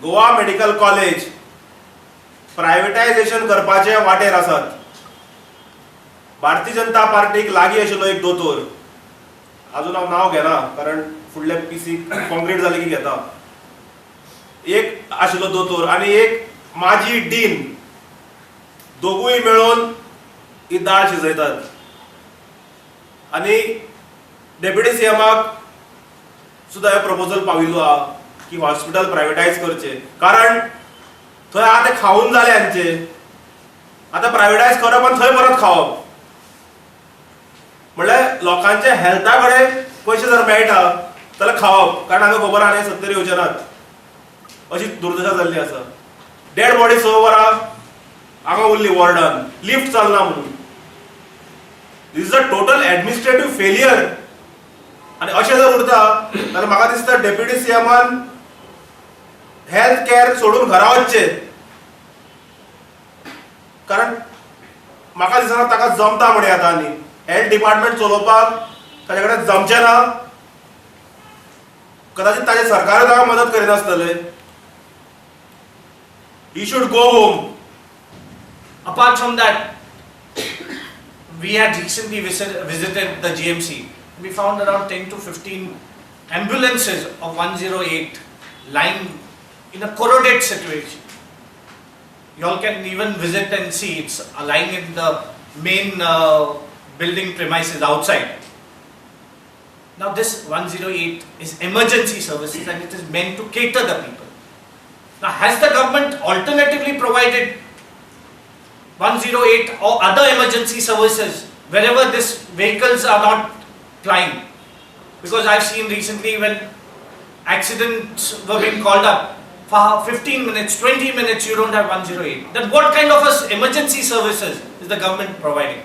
Goa medical college प्रायवेटायझेशन करपाचे वाटेर आसात. भारतीय जनता पार्टीक लागीं आशिल्लो एक दोतोर, अजून हांव नांव घेना कारण फुडले पीसी कॉन्क्रीट जाले की घेता, एक आशिल्लो दोतोर आनी एक माजी डीन, दोगूय मेळून ही दाळ शिजयतात आनी डेप्युटी सीएमाक सुद्दां हें प्रपोजल पाविल्लो आहा की हॉस्पिटल प्रायवेटायज करचें, कारण थंय आतां खावन जालें हांचे. आतां प्रायवेटायज करप आनी थंय परत खावप म्हणल्यार लोकांच्या हेल्था कडेन पयशे जर मेळटा जाल्यार खावप, कारण हांगा खबर आहा सत्तेर येवचे नात अशी दुर्दशा जाल्ली आसा. डेड बॉडी 6 वरां हांगा उरली वॉर्डान, लिफ्ट चलना म्हणून. This is a total administrative failure. आनी अशें जर उरता जाल्यार म्हाका दिसता डेप्युटी सीएमान हेल्थ केअर सोडून घरा वचचें, कारण म्हाका दिसना ताका जमता म्हण आतां आनी हेल्थ डिपार्टमेंट चलोवपाक ताचे कडेन जमचें ना. कदाचित ताजें सरकार ताका मदत करिनासतलें. He should go home. Apart from that, we had recently visited the GMC. We found around 10 to 15 ambulances of 108 lying in a corroded situation. You all can even visit and see it's lying in the main building premises outside. Now, this 108 is emergency services and it is meant to cater the people. Now, has the government alternatively provided 108 or other emergency services wherever these vehicles are not plying? Because I've seen recently when accidents were being called up for 15 minutes, 20 minutes, you don't have 108. Then what kind of a emergency services is the government providing?